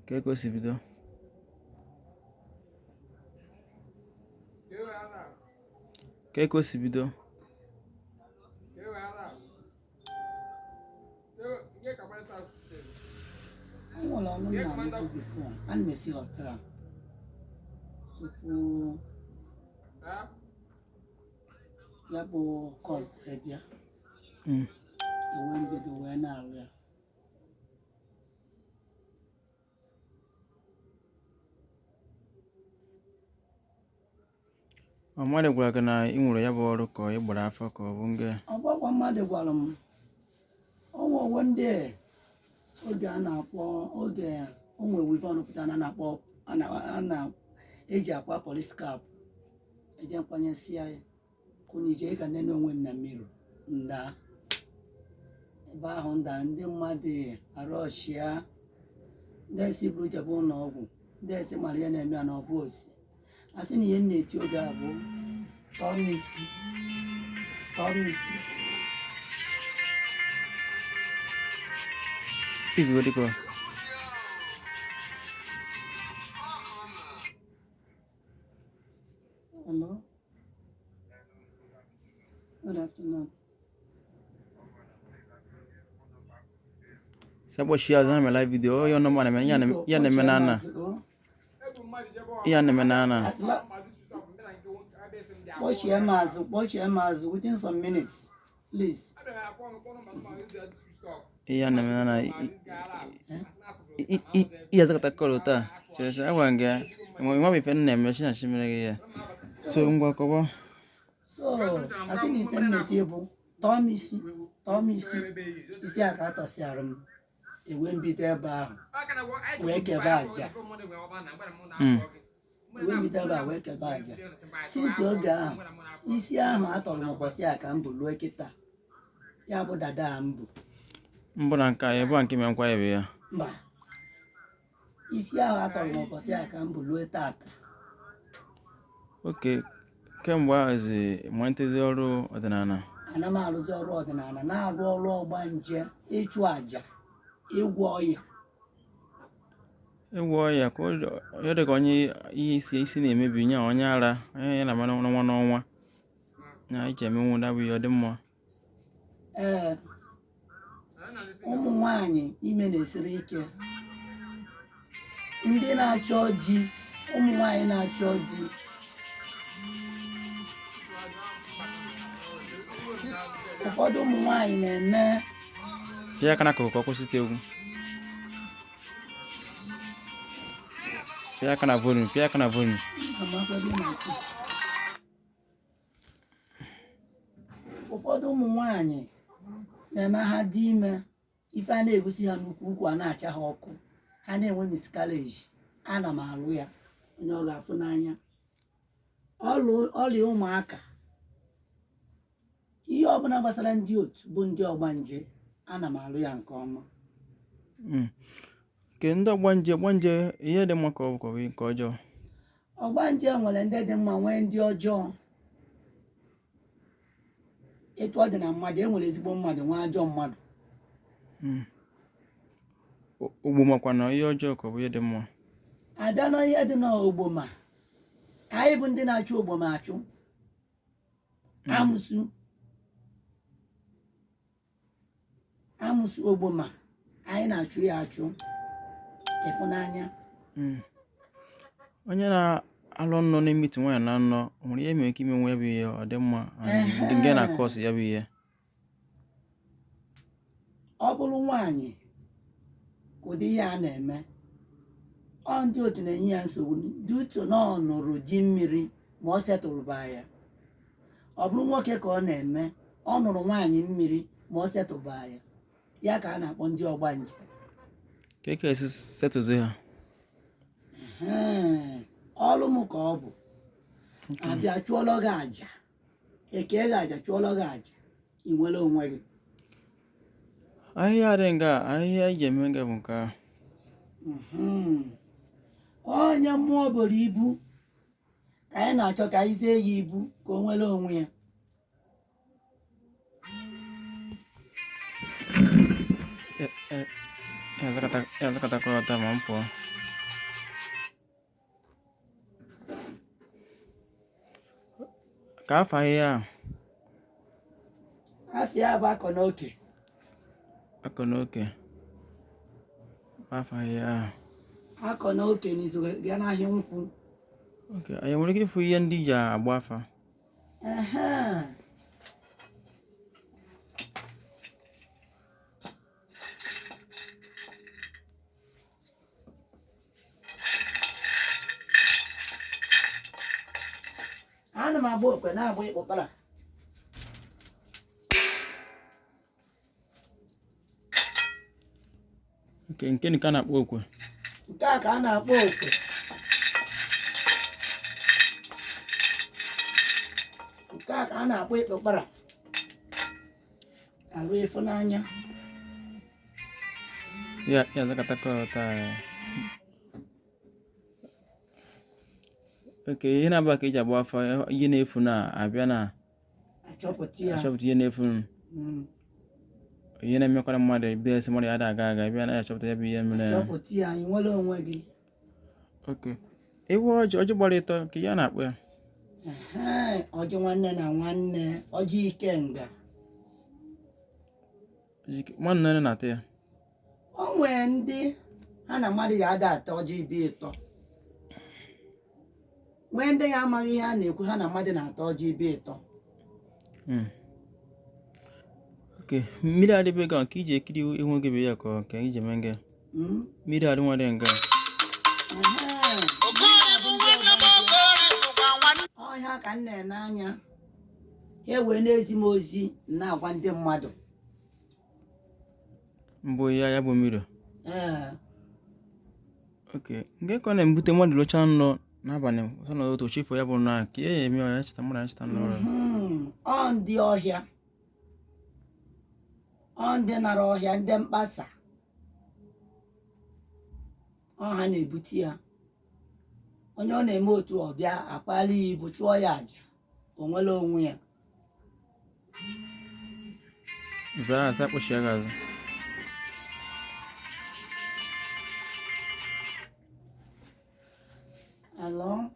Ka ka o si bido? Ka ka o si bido? O nwere ọrụ m na-arụbu before. Ana m esi hotel tupu ya bụ call wee bịa. Enwee mbido wee na-arụ ya. Ọ mmadụ gwara gị na ị nwere ya bụ ọrụ, ka ị gbara afa, ka ọ bụ nge? Ọgbakwa mmadụ gwara m onwe onwe ndị oge a na-akpọ oge onwe weavon pụtara a na-akpọ a na-eji akwa police cap eje mkpanyesịa ya kwụna ije ka nene onwe m na mmiri nda ebe ahụ nda ndị mmadụ arọchịa, ndị esi buru jebe ụlọ ọgwụ, ndị esi mara ihe na-eme ya na ọ bụ osi a sị na ihe m na-eti oge a bụ tọọ m isi, tọọ m isi. Speak dịka Hello. Good afternoon. Si akpọchi azụ na live video ọ ya ọnụ na ya Biko, ya na-eme kpọchie na ana m azụ, o. ya na-eme na ana. Kpọchie m azụ, kpọchie m azụ within some minutes, please. Ya na-eme na ana ihe azakọta call taa cheche agwa m gị ya nwa bụ ife m na-eme chi na chi mere gị ya so ngwa kọba. So, asị na ife m na-eti bụ tọọ m isi, tọọ m isi, isi a ka atọsịara m, ewee mbido ebe ahụ wee kebe aja. Wee mbido ebe a wee kebe aja. Since oge ahụ, isi ahụ atọrọ m ụbọchị a ka m bụ lue kịta. Ya bụ dada a m bụ. Mbụ na nke a ebe a nke me nkwa ebe ya. Mba, isi ahụ atọrọ m ụbọchị a ka m bụ lue tata. Oke kemgbe ahụzi malitezi ọrụ ọdịnala. Ana m arụzi ọrụ ọdịnala, na-arụ ọrụ ọgbanje, ịchụ àjà, ịgwọ ọya. Ịgwọ ọya ka ọ dị ka onye ihe isi isi na-emebi nya onye ara onye ya na-ama n'ọnwa n'ọnwa na iji emenwu dabụ ihe ọ dị mma. Ee, ụmụ nwanyị ime na-esiri ike, ndị na-achọ di, ụmụ nwanyị na-achọ di, ụfọdụ ụmụ nwanyị na-eme. Pịa aka n'akụkụ ka ọ kwụsịtụ egwu. Pịa aka na volume, pịa aka na volume. Amakwado na-ekwu. Ụfọdụ ụmụ nwanyị na-eme ha dị ime, ife a na-egosi ha n'ukwu ukwu a na-acha ha ọkụ, ha na-enwe miscarriage. Ana m alụ ya onye ọ ga-afụ n'anya. Ọrịa ụmụaka, ihe ọbụla gbasara ndị otu bụ ndị ọgbanje, ana m alụ ya nke ọma. Nke ndị ọgbanje ọgbanje ihe dị mma ka ọ bụ ka ọ bụ nke ọjọọ? Ọgbanje nwere ndị dị mma, nwee ndị ọjọọ. Etu ọ dị na mmadụ, e nwere ezigbo mmadụ, nwee ajọ mmadụ. Ogbo makwa na ihe ọjọọ ka ọ bụ ihe dị mma? Abịa n'ihe dị n'ogboma, anyị bụ ndị na-achụ ogboma achụ amụsụ, amụsụ ogboma anyị na-achụ ya achụ ịfụnanya. Onye na-alụ nnọọ na-emeet nwaanyị na nnọọ, o nwere ihe mere ike ime nwa ya bụ ihe ọ dị mma and ndị nke na cause ya bụ ihe? Ọ bụrụ nwaanyị ka ụdị ihe a na-eme, ọ ndị otu na-enye ya nsogbu dị utu na ọ nụrụ di mmiri ma ọ setụlụba ya. Ọ bụrụ nwoke ka ọ na-eme, ọ nụrụ nwaanyị mmiri ma ọ setụlụba ya, ya ka a na-akpọ ndị ọgbanje. Ka eke esi setụzi ha? Ee, ọrụ m ka ọ bụ abịa chụọlọ gị àjà, eke gị àjà, chụọlọ gị àjà, ị nwere onwe gị. Ahịhịa adịghị nga ahịhịa eji eme nga bụ nke ahụ. Onye mmụọ boro ibu ka anyị na-achọ ka anyị zie ya ibu ka o nwere onwe ya. Ya azakatakwa ọta ma m pụọ. Ka afọ ahịhịa a? Afịa bụ akọ na oke. Akọ na oke. Afọ ahịhịa ahụ. Akọ na oke n'izu ga n'ahịa nkwụ. Okay, anyị nwere ike ịfụ ihe ndị ji agba afa? Ehe. Ana m agba okwe na-agba ịkpụkpara. Nke nke a na-akpọ okwe. Nke a ka a na-akpọ okwe. Nke a ka a na-akpọ ịkpụkpara. Arụ ịfụnanya. Ya ya azakatakwa ọta ya. Okay, ihe na-aba ka eji agba afa, ihe na-efu na-abịa na achọpụta ya. Achọpụta ihe na-efu. Ihe na-emekwara mmadụ ebe esi mmadụ ya ada aga aga ebe a na-achọpụta ya bụ ihe mere ya. Achọpụta ya, ị nwere onwe gị. Okay. Ewu ọjị ọjị gbara ịtọ ka ihe a na-akpọ ya. Ehe, ọjị nwanne na nwanne, ọjị ikenga. Nwanne nne na-ata ya. O nwee ndị ha na mmadụ ya ada ata ọjị ibe ịtọ. Nwee ndị ya amaghị ihe a na-ekwu, ha na mmadụ na-ata ọjị ibe ịtọ. Okay, mmiri adịbe ga nke iji ekiri ihu gị bụ ya ka ọ ka iji eme nga. Mmiri adị nwa dị nga. Ehe, ọhịa ka m na-ene anya ha wee na-ezi m ozi na-agwa ndị mmadụ. Mbụ ya ya bụ mmiri. Ee. Okay, nke ka ọ na-ebute mmadụ lochaa nrọ n'abalị ọsọ na otu chefuo ya bụ na ka ihe ya eme ya cheta mmadụ ya cheta n'ụra. Ọ ndị ọhịa, ọ ndị nara ọhịa, ndị mkpasa, ọ ha na-ebute ya. Onye ọ na-eme otu ọbịa akpali ya ibu chụọ ya àjà, o nwere onwe ya. Zaa asa kpọchie gị azụ. Alo.